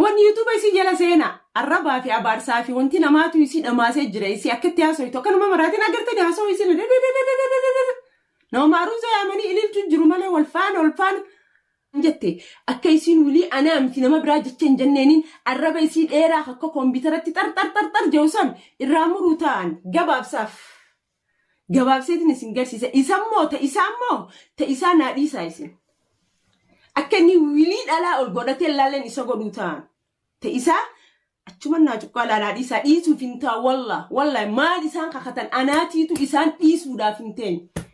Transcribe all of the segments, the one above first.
Wanni YouTube isii jala seena arrabaa fi abaarsaa fi wanti namaatu isii dhamaasee jira isii akka itti haasoytu akkanuma maraatiin agartanii haasoo isii nama maaruuza yaamanii ililchu jiru malee wal faana wal faana jette akka isiin wilii anaa miti nama biraa jecha hin jenneeniin arraba isii dheeraa akka kompiitaratti xar xar xar xar jedhu san irraa muruu ta'an gabaabsaaf gabaabseetiin isin garsiisa isammoo ta isaammoo ta isaa naa dhiisaa isin akka inni wilii dhalaa ol godhatee laalleen isa godhuu ta'an ta isaa achuma naa cuqqaalaa naa dhiisaa dhiisuuf hin ta'a wallah wallah maal isaan kakatan anaatiitu isaan dhiisuudhaaf hin teenye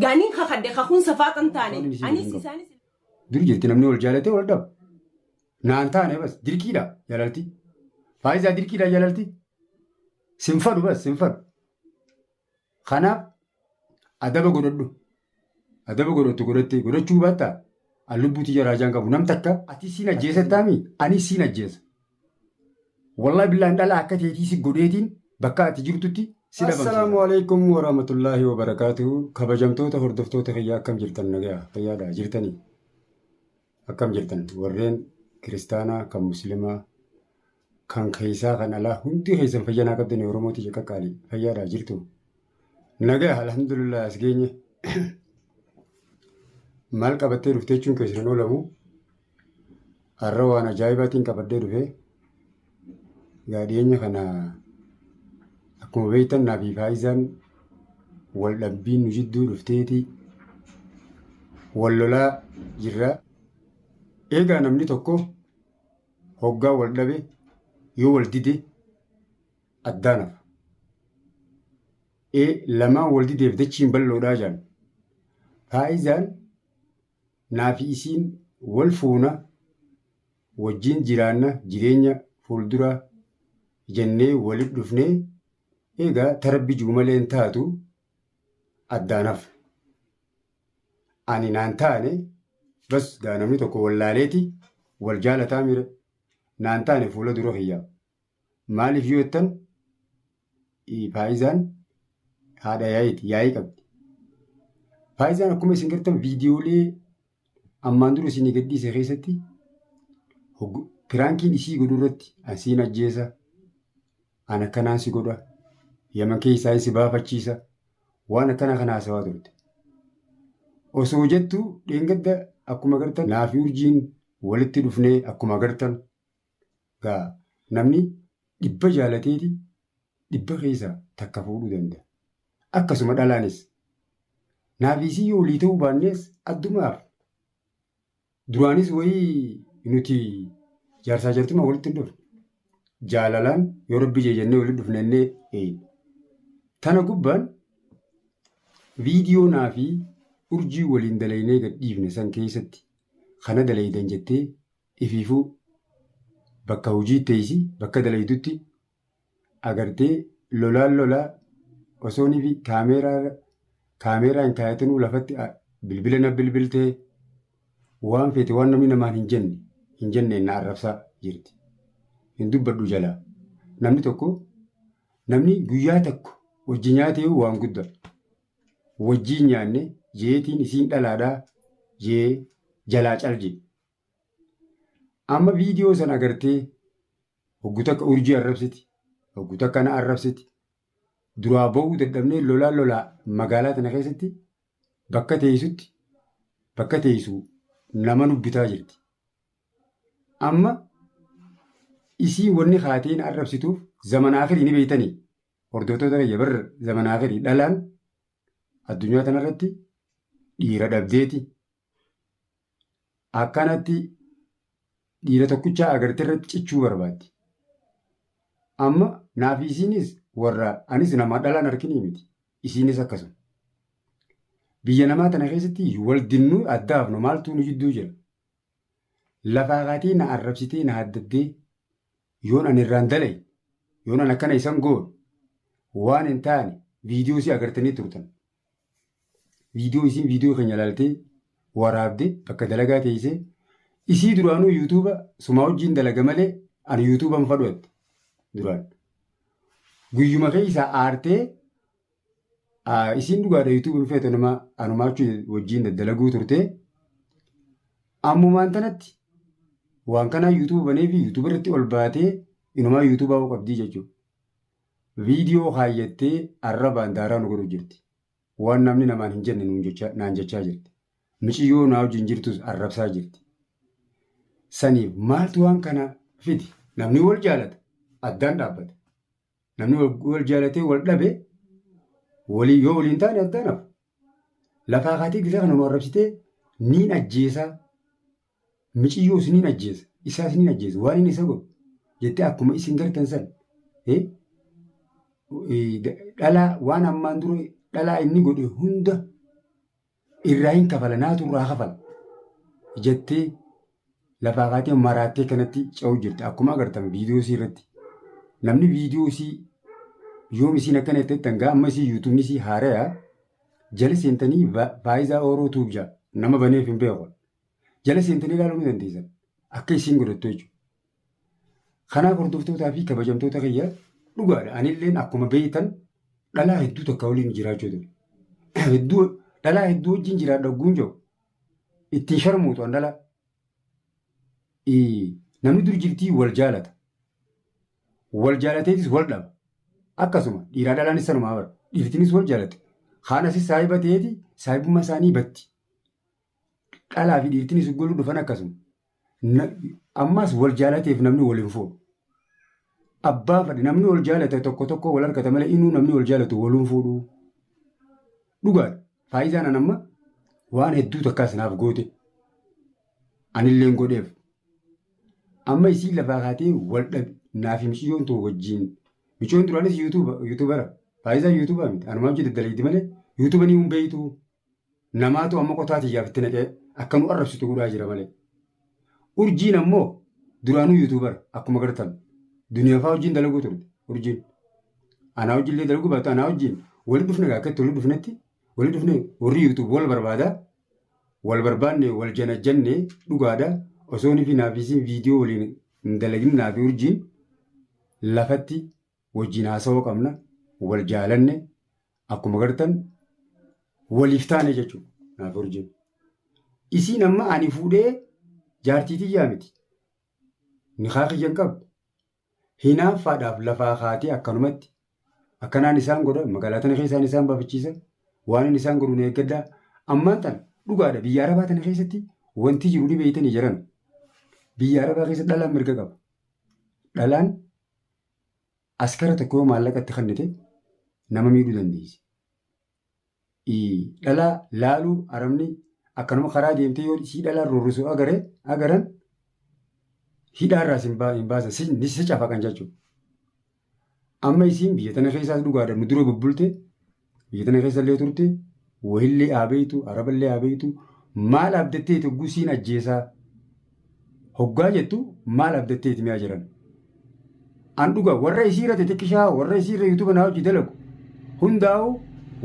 gaaniin kakadhe kakuun safaaxan taane Afaan isii anis hin qabu. isaanis Dur jirti namni wal jaalatee wal dhabu. Naan taane bas dirqiidha jaalalti. Faayisaa dirqiidha jaalalti. Sin fadhu bas sin fadhu. Kanaaf adaba godhadhu. Adaba godhattu godhattee godhachuu baatta an lubbuu tiyya raajaan qabu nam takka ati siin ajjeesettaami ani siin ajjeesa. Wallahi billaan dhala akka teetii si godheetiin bakka ati jirtutti si dhabamsiisa. Assalaamu alaikum warahmatullaahi wabarakaatuhu kabajamtoota hordoftoota kiyya akkam jirtan nagaya fayyaadha jirtanii akkam jirtan warreen kiristaanaa kan muslimaa kan keessaa kan alaa hundi keessan fayyaa naa qabdanii Oromoo tiyya qaqqaalii fayyaadha jirtu nagaya alhamdulillah as geenye maal qabattee dhufte jechuun keessan hin oolamu har'a waan ajaa'ibaatiin qabadhee dhufe egaa dhiyeenya kana akkuma beektan naa fi faayizaan wal dhabbiin nu jidduu dhufteeti wal lolaa jirra eegaa namni tokko hoggaa wal dhabe yoo wal dide addaan hafa. E lamaan wal dideef dachiin bal'oodhaa jaan. Faayizaan naafi isiin wal fuuna wajjin jiraanna jireenya fuuldura jennee walit dhufnee eegaa tarabbi jiru malee hin taatu addaan hafa. Ani naan taane bas gaa namni tokko wallaaleeti wal jaalataa mire naan taane fuula dura kiyyaa. Maaliif yoo jettan faayizaan haadha yaa'iiti yaa'ii qabdi. Faayizaan akkuma isin gartan viidiyoolee ammaan dura isinii gadhiise keessatti piraankiin isii godhu irratti an siin ajjeesa an akkanaan si godha yaman keessaa si baafachiisa waan akkana kana haasawaa turte. Osoo jettu dheengadda akkuma gartan naafi urjiin walitti dhufnee akkuma gartan gaa namni dhibba jaalateeti dhibba keessaa takka fuudhuu danda'a. Akkasuma dhalaanis. Naafi isii yoo walii ta'uu baannees addumaaf. Duraanis wayii nuti jaarsaa jaartummaa walitti hin dhufne. Jaalalaan yoo rabbi jee jennee walitti dhufne illee eeyna. Tana gubbaan viidiyoo naa fi urjii waliin dalaynee gad dhiifne san keessatti kana dalaydan jettee ifiifuu bakka hojii teessi bakka dalaydutti agartee lolaan lolaa osoo nifi kaameeraa kaameeraa hin kaayatinuu lafatti bilbila na bilbiltee waan feete waan namni namaan hin jenne hin jenneen na arrabsaa jirti. Hin dubbadhu jalaa. Namni tokko namni guyyaa tokko wajji nyaatee waan guddaa. Wajjiin nyaanne jeetiin isiin dhalaadhaa jee jalaa cal jee. Amma viidiyoo san agartee hoggu takka urjii arrabsiti, hoggu takka na arrabsiti. Duraa ba'uu dadhabnee lolaa lolaa magaalaa tana keessatti bakka teessutti bakka teessu nama nu bitaa jirti. Amma isiin wanni kaatee na arrabsituuf zamana akhirii ni beektanii hordoftoota kiyya bar zamana akhirii dhalaan addunyaa tanarratti dhiira dhabdeeti akkanatti dhiira tokkichaa agarte irratti cichuu barbaaddi. Amma naafi isiinis warra anis nama dhalaan harkinii miti. Isiinis akkasuma. Biyya namaa tana keessatti wal dinnuu addaafnu maaltu nu jidduu jira. Lafaa kaatee na arrabsitee na haddaddee yoon ani irraan dalay yoon ani akkana isan goone waan hin taane viidiyoo isii agartanii turtan. Viidiyoo isiin viidiyoo keenya ilaaltee waraabde bakka dalagaa teessee isii duraanuu yuutuuba sumaa wajjin dalaga malee ani yuutuuba hin fadhu duraan. Guyyuma keessaa aartee isiin dhugaadha yuutuuba hin feetu nama anumaa wajjin daddalaguu turte. Ammumaan tanatti Waan kanaa YouTube banee fi YouTube irratti ol baatee inumaa YouTube hoo qabdii jechuudha. Viidiyoo kaayyattee arrabaan daaraa nu godhuu jirti. Waan namni namaan hin jenne nuun jechaa naan jechaa jirti. Miciyyoo naa wajjin jirtus arrabsaa jirti. Saniif maaltu waan kana fidi? Namni wal jaalata addaan dhaabbata. Namni wal jaalatee wal dhabe walii yoo waliin taane addaan hafa. Lafaa kaatee gisa kana nu arrabsitee niin ajjeesaa miciyyoos niin ajjeesa isaas niin ajjeesa waan inni isa godhu jettee akkuma isin gartan san dhalaa waan ammaan dura dhalaa inni godhe hunda irraa hin kafala naatu irraa kafala jettee lafaa kaatee maraattee kanatti ce'uu jirti akkuma agartan viidiyoo isii irratti namni viidiyoo isii yoom isiin akkana jettettan gaa amma isii yuutuubni isii haaraya jala seentanii Faayizaa Ooroo Tuub jaa nama baneef hin beeku jala seentanii ilaaluu ni dandeessan akka isiin godhattu jechuudha. Kanaaf hordoftootaa fi kabajamtoota kiyya dhugaadha. Anilleen akkuma beektan dhalaa hedduu takka waliin jiraachuu ture. Hedduu dhalaa hedduu wajjin jiraadha ogguun jiru ittiin sharmuutu an dhalaa. Namni dur jirtii wal jaalata. Wal jaalateetis wal dhaba. Akkasuma dhiiraa dhalaanis sanumaa bara. Dhiirtinis wal jaalate. Kaan asis saahiba ta'eeti saahibummaa isaanii batti. Dhalaa fi dhiirtinis goluu dhufan akkasuma. Ammas wal jaalateef namni wal hin fuudhu. Abbaa fadhe namni wal jaalate tokko tokko wal harkata malee inuu namni wal jaalatu wal hin fuudhu. Dhugaadha. Faayizaan an amma waan hedduu takkaas naaf goote. Anilleen godheef. Amma isiin lafaa kaatee wal dhabe naaf miciyyoon tun wajjin. Miciyyoon duraanis yuutuubara. Faayizaan yuutuubaa miti. Anumaa hojii daddalagdi malee yuutuuba ni hin beektu. Namaatu amma qotaa tiyyaaf itti naqee akka nu arrabsitu godhaa jira malee. Urjiin ammoo duraanuu yuutuubara akkuma gartan. Duniyaa fa'aa wajjin dalaguu turte urjiin. Anaa wajjin illee dalaguu baattu anaa wajjin wali dhufne akka itti wali dhufnetti wali dhufne warri yuutuub wal barbaada. Wal barbaanne wal janajjanne dhugaadha. Osoo ni fi naaf isiin viidiyoo waliin hin dalagin naa fi urjiin lafatti wajjin haasawoo qabna wal jaalanne akkuma gartan waliif taane jechuudha naaf urjiin. Isiin amma ani fuudhee jaartii tiyyaa miti. Nikaa kiyya hin qabdu. Hinaaffaadhaaf lafaa kaatee akkanumatti akkanaan isaan godha magaalaa tana keessaan isaan baafachiisa waan inni isaan godhu na eeggadhaa. Ammaan tana dhugaadha biyya arabaa tana keessatti wanti jiru ni beeytanii jiran. Biyya arabaa keessa dhalaan mirga qaba. Dhalaan askara tokko yoo maallaqa itti kennite nama miidhuu dandeessi. Dhalaa laaluu arabni akkanuma karaa deemtee yoo isii dhalaa roorrisu agare agaran hidhaarraas hin baasan si si cafaqan jechuudha. Amma isiin biyya tana keessaas dhugaadha nu dura bubbulte biyya tana keessa illee turte wahillee haa beektu araballee haa beektu maal abdatteeti hogguu siin ajjeesaa hoggaa jettu maal abdatteeti mi'a jiran. An dhuga warra isii irra xixiqqishaa warra isii irra yuutuuba naa hojii dalagu hundaa'u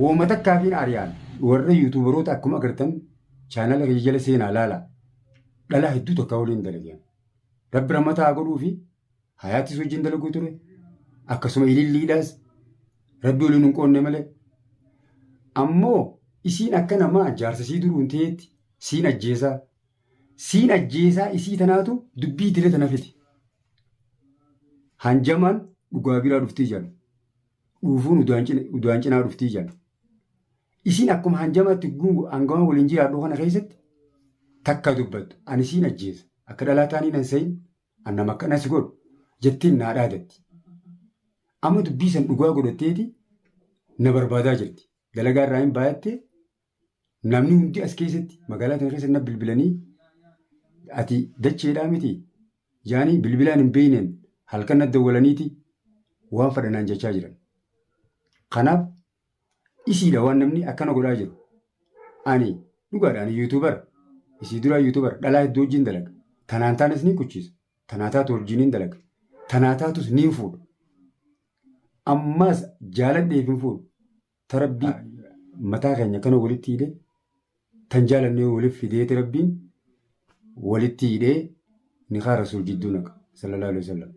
wooma takkaafiin ari'aan warra yuutuubaroota akkuma agartan chaanala kiyya jala seenaa laala dhalaa hedduu takka waliin dalageen. Rabbi rahmata haa godhuu fi hayaattis wajjin dalaguu ture akkasuma ililliidhaas rabbi waliin hin qoonne malee. Ammoo isiin akka namaa jaarsa sii duruun ta'etti siin ajjeesaa siin ajjeesaa isii tanaatu dubbii dila tana fiti. Hanjamaan dhugaa biraa dhuftii jedhan. Dhuufuun udaan cinaa dhuftii jedhan. Isiin akkuma hanjamaatti hangamaa waliin jiraadhu kana keessatti takka dubbattu ani siin ajjeesa akka dhalaa taanii nan sayin an nama akkana si godhu jettiin naa dhaadatti. Amma dubbii san dhugaa godhatteeti na barbaadaa jirti. Dalagaa irraa hin baay'atte namni hundi as keessatti magaalaa tana keessatti na bilbilanii ati dacheedhaa miti jaanii bilbilaan hin beekneen halkan na dawwalaniiti waan fadhanaan jechaa jiran. Kanaaf isiidha waan namni akkana godhaa jiru. Ani dhugaadha ani yuutuubara. Isii duraa yuutuubara dhalaa hedduu wajjin dalaga. Tanaan taanes ni kuchiisa. Tanaa taatu wajjin hin dalaga. Tanaa taatus ni fuudha. Ammas jaaladheef hin fuudhu. Ta rabbii mataa keenya kana walitti hidhee tan jaalannee waliif fideeti rabbiin walitti hidhee nikaa rasuul jidduu naqa sallallahu alaihi wasallam.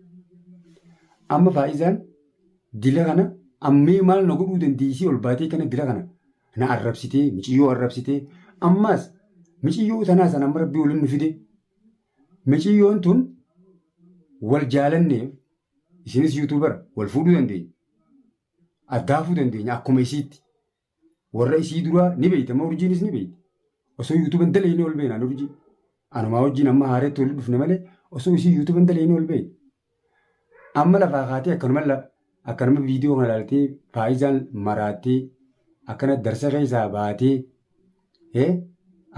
Amma faayizaan dila kana ammee maal na godhuu dandeessii ol baatee kana dila kana na arrabsitee miciyyoo arrabsitee ammaas miciyyoo tanaa san amma rabbii waliin nu fide. Miciyyoon tun wal jaalanneef isinis yuutuubara wal fuudhuu dandeenya. Addaafuu dandeenya akkuma isiitti. Warra isii duraa ni beeyta amma urjiinis ni beeyti. Osoo yuutuuban dalaynee ol beena urjii. Anumaa wajjin amma haareetti walitti dhufne malee osoo isii yuutuuban dalaynee ol beeyta. Amma lafaa kaatee akkanuma akkanuma viidiyoo kana ilaaltee faayizaan maraattee akkana darsa keessaa baatee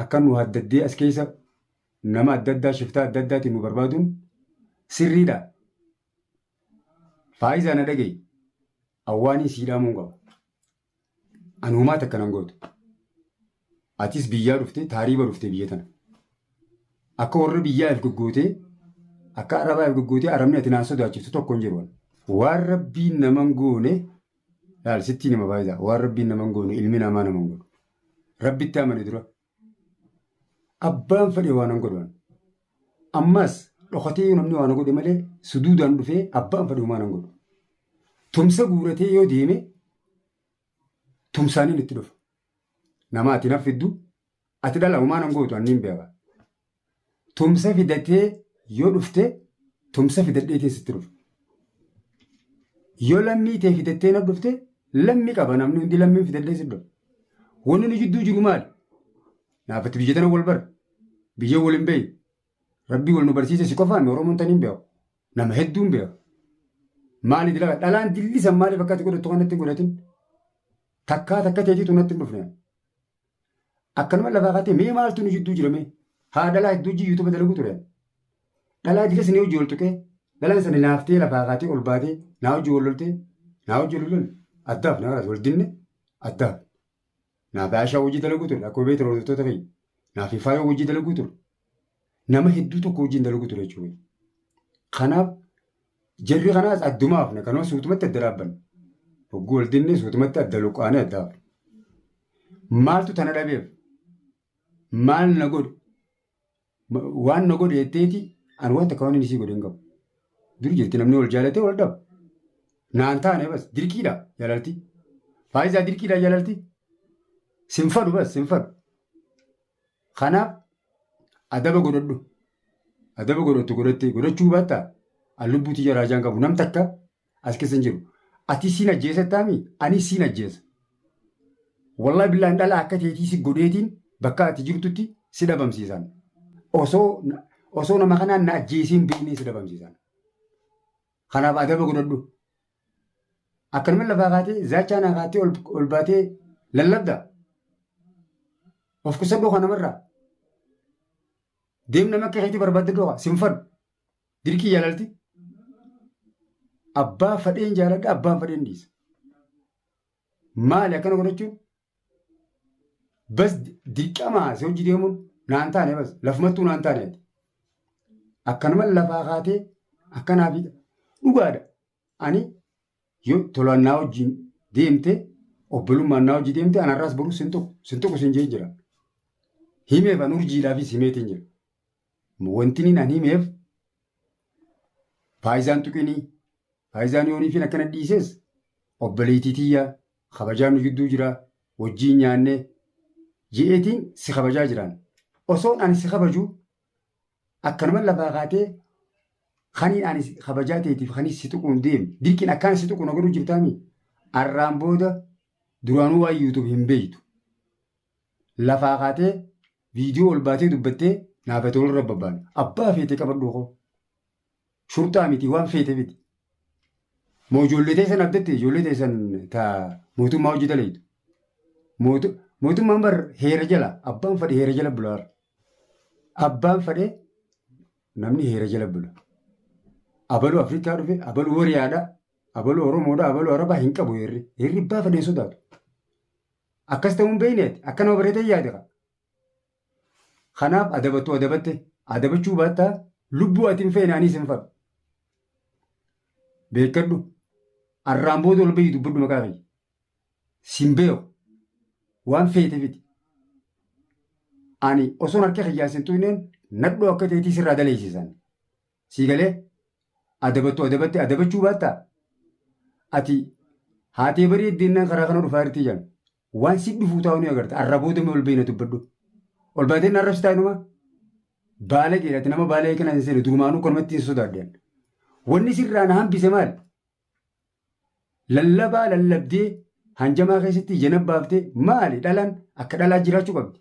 akka nu haddaddee as keessa nama adda addaa shiftaa adda addaatiin nu barbaaduun sirriidha. Faayizaa na dhaga'i. Awwaanii sii dhaamuun qaba. Ani homaa takka nan gootu. Atis biyyaa dhuftee taariiba dhuftee biyya tana. Akka warra biyyaa if goggootee akka arabaa if goggootee arabni ati naan sodaachiftu tokko hin jiru. Waan rabbiin naman goone laal sittii nama faayidaa waan rabbiin naman goone ilmi namaa naman godhu. Rabbitti amane dura. Abbaan fedhe waan nan godhu. Ammas dhokatee yoo namni waan godhe malee suduudaan dhufee abbaan fedhe homaa nan godhu. Tumsa guuratee yoo deeme tumsaaniin itti dhufa. Nama ati na fiddu ati dhala homaa nan gootu anniin beeka. Tumsa fidatee yoo dhufte tumsa fidadheetiin sitti dhufa. Yoo lammii tee fidattee na dhufte lammii qaba namni hundi lammiin fidadhee sitti dhufa. Wanni nu jidduu jiru maali? Naaf ati biyya tana wal bara. Biyya wal hin beeyi. Rabbii wal nu barsiise si qofaan Oromoon taniin beeku. Nama hedduun beeku. Maali dila dhalaan dillisan maaliif akka ati godhattu kanatti hin godhatin? Takkaa takka teetiitu natti hin dhufne. Akkanuma lafaa kaatee mee maaltu nu jidduu jira mee? Haa dhalaa hedduu hojii yuutuuba dalaguu ture. Dhalaa dila sanii hojii ol tuqee dhalaan sana naaftee lafaa kaatee ol baatee naa hojii wal loltee naa hojii wal lolne addaaf na wal dinne addaaf. Naaf Aashaa hojii dalaguu ture akkuma beektan hordoftoota kiyya. Naaf Faayoo hojii dalaguu ture. Nama hedduu tokko hojiin dalaguu ture jechuudha. Kanaaf jarri kanaas addumaaf na kanuma suutumatti adda dhaabbanne. Hogguu wal dinne suutumatti adda luqqaanee addaaf. Maaltu tana dhabeef? Maal na godhe? Waan na godhe jetteeti ani waan takka waan inni isii godhe hin qabu. Dur jirti namni wal jaalatee wal dhaba. Naan taane bas dirqiidha jaalalti. Faayizaa dirqiidha jaalalti. Sin fadhu bas sin fadhu. Kanaaf adaba godhadhu. Adaba godhattu godhattee godhachuu baatta an lubbuu tiyya raajaan qabu nam takka as keessa hin jiru. Ati siin ajjeesa taami ani siin ajjeesa. Wallahi billaan dhala akka teetii si godheetiin bakka ati jirtutti si dhabamsiisan. Osoo nama kanaan na ajjeesiin beeknee si dhabamsiisan. Kanaaf adaba godhadhu. Akkanuma lafaa kaatee zaachaa naa kaatee ol baatee lallabda. Of qusadhuu kan namarraa. Deem nama akka keetii barbaadde dho'a sin fadhu. Dirqii jaalalti. Abbaa fadheen jaaladha abbaan fadheen dhiisa. Maali akkana godhachuun? Bas dirqamaa si hojii deemuun naan taane bas lafumattuu naan taane ati. Akkanuma lafaa kaatee akkanaa fi dhugaadha. Ani yoo tolaan naa wajjin deemte obbolummaan naa wajjin deemte anarraas boruu sin tuqu sin tuqu sin jee jira. Himeef an urjiidhaafis himeetiin jira. Wanti inni an himeef faayizaan tuqinii faayizaan yooniifiin akkana dhiises obboleettii tiyya kabajaan nu gidduu jira wajjiin nyaannee je'eetiin si kabajaa jiraan. Osoon ani si kabaju akkanuma lafaa kaatee kaniin ani kabajaa teetiif kanii si tuquun deemu dirqiin akkaan si tuqu na godhuu jirtaami. Arraan booda duraanuu waan YouTube hin beektu. Lafaa kaatee viidiyoo ol baatee dubbattee naaf ati walirra babbaana. Abbaa feete qabadhu koo. Shurxaa miti waan feete miti. Moo ijoollee teessan abdatte ijoollee teessan ta mootummaa hojii dalaytu. Mootummaan bar heera jala abbaan fedhe heera jala bula. Abbaan fedhe namni heera jala bula. Abaluu Afrikaa dhufe abaluu Wariyaadha abaluu Oromoodha abaluu Arabaa hin qabu heerri. Heerri abbaa fedhe hin sodaatu. Akkas ta'uu hin beekne ati akka nama bareedan yaade kaa. Kanaaf adabattu adabatte adabachuu baattaa lubbuu ati hin feene anis hin fadhu. Beekadhu arraan booda ol bahii dubbadhu maqaa kiyya. Sin beeku waan feete fidi. Ani osoon harka kiyyaa sin tuqneen nadhoo akka teetii sirraa daleessisan. Sii galee adabattu adabatte adabachuu baattaa ati haatee barii eddeennaan karaa kana dhufaa jirtii jedhan. Waan si dhufuu taa'u ni agarta. Arra booda mee ol beena dubbadhu. Ol baatee na arrabsitaa inuma. Baalageedha ati nama baalagee kana hin seene durumaanuu kanumatti hin sodaadde. Wanni sirraa na hambise maali? Lallabaa lallabdee hanjamaa keessatti ija baaftee maali dhalaan akka dhalaa jiraachuu qabdi.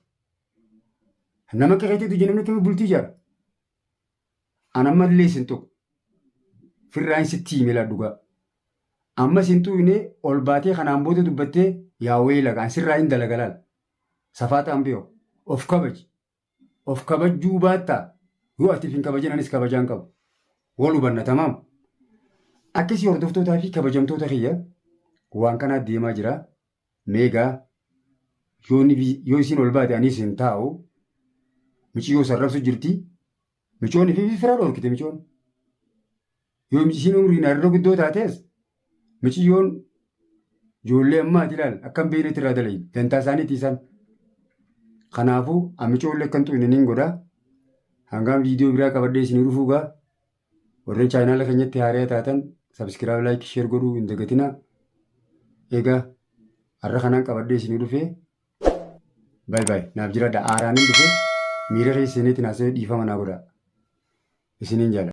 Nama akka keetiitu ija namni akkamii bultii ijaara. An ammallee sin tuqu. Firraan sitti hime laa dhugaa. Amma sin tuqne ol baatee kanaan booda dubbattee yaa weela kaan sirraa hin dalagalaal. Safaaxaan beeku. Of kabaji. Of kabajjuu baattaa yoo atiif hin kabajin anis kabajaan qabu. Wal hubanna tamaam. Akkasii hordoftootaa fi kabajamtoota kiyya waan kanaa deemaa jira. Meegaa yoo isiin ol baate anis hin taa'u. Miciyyoo sarrabsu jirti. Micoon fi fira dhorkite micoon. Yoo isiin umriin irra guddoo taates miciyyoon ijoollee ammaati ilaal akkam beeknetti irraa dalayi dantaa isaaniiti isaan. Kanaafuu amicoollee akkan xuqne niin godha. Hangaan viidiyoo biraa qabadhee isinii dhufuu gaa warreen chaayinaala keenyatti haaraa taatan subscribe, like, share godhuu hin dagatinaa. Egaa har'a kanaan qabadhee isinii dhufee bye bye naaf jiraadha. Aaraan hin dhufe miira keessa isiniitiin haasa'ee dhiifama naa godha. Isiniin jaalladha.